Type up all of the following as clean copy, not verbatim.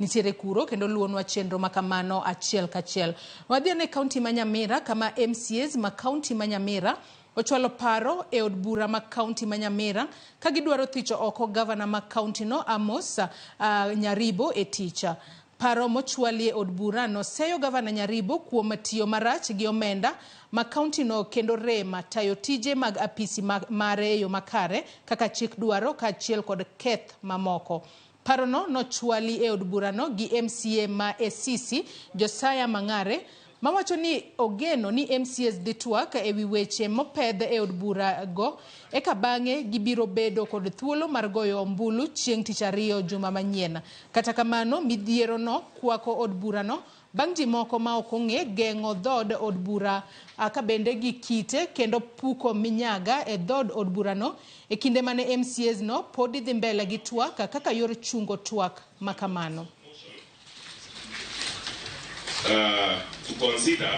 Nitiere kuro kendo luonwa chenro makamano achiel kachiel. Wadhi ane kaunti ma Nyamira kama MCAs ma kaunti ma Nyamira ochwalo paro e od bura ma kaunti ma Nyamira ka gidwaro thicho oko gavana ma kaunti no Amos Nyaribo e tich. Paro mochwali e od bura no seyo gavana Nyaribo kuom tiyo marach gi omenda ma kaunti no kendo rem tayo tije mag apisi mare e yo makare kaka chik dwaro kaachiel kod keth mamoko. Parono nochwali e od burano gi MCA ma Esisi Josiah Mang'are mawacho ni ogeno ni MCAs dhi twak ewi weche mopedh e od bura go eka bang'e gibiro bedo kod thuolo mar goyo ombulu chieng' tich ariyo juma manyien. Kata kamano midhiero no kwako od burano bang' ji moko ma ok ong'e geng'o dhood od bura ka bende gi kite kendo puko minyaga e dhood od burano e kinde mane MCAs no podi dhi mbele gi twak kaka yor chungo twak makamano. To consider,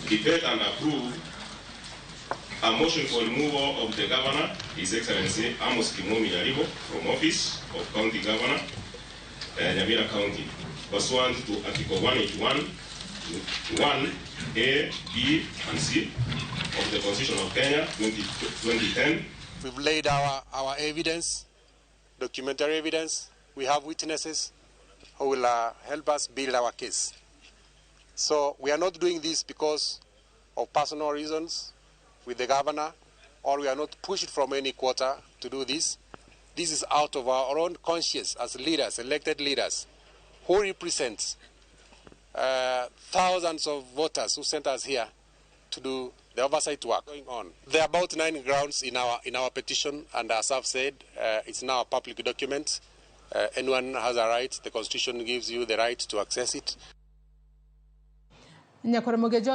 debate and approve a motion for removal of the governor, His Excellency Amos Kimomi Nyaribo, from office of County Governor, Nyamira County, pursuant to Article 181, 1, A, B, and C of the Constitution of Kenya, 2010. We've laid our evidence, documentary evidence. We have witnesses who will help us build our case. So we are not doing this because of personal reasons with the governor, or we are not pushed from any quarter to do this. This is out of our own conscience as leaders, elected leaders, who represent thousands of voters who sent us here to do the oversight work going on. There are about 9 grounds in our petition, and as I've said, it's now a public document. Anyone has a right. The Constitution gives you the right to access it. Nyakwar Mogejo.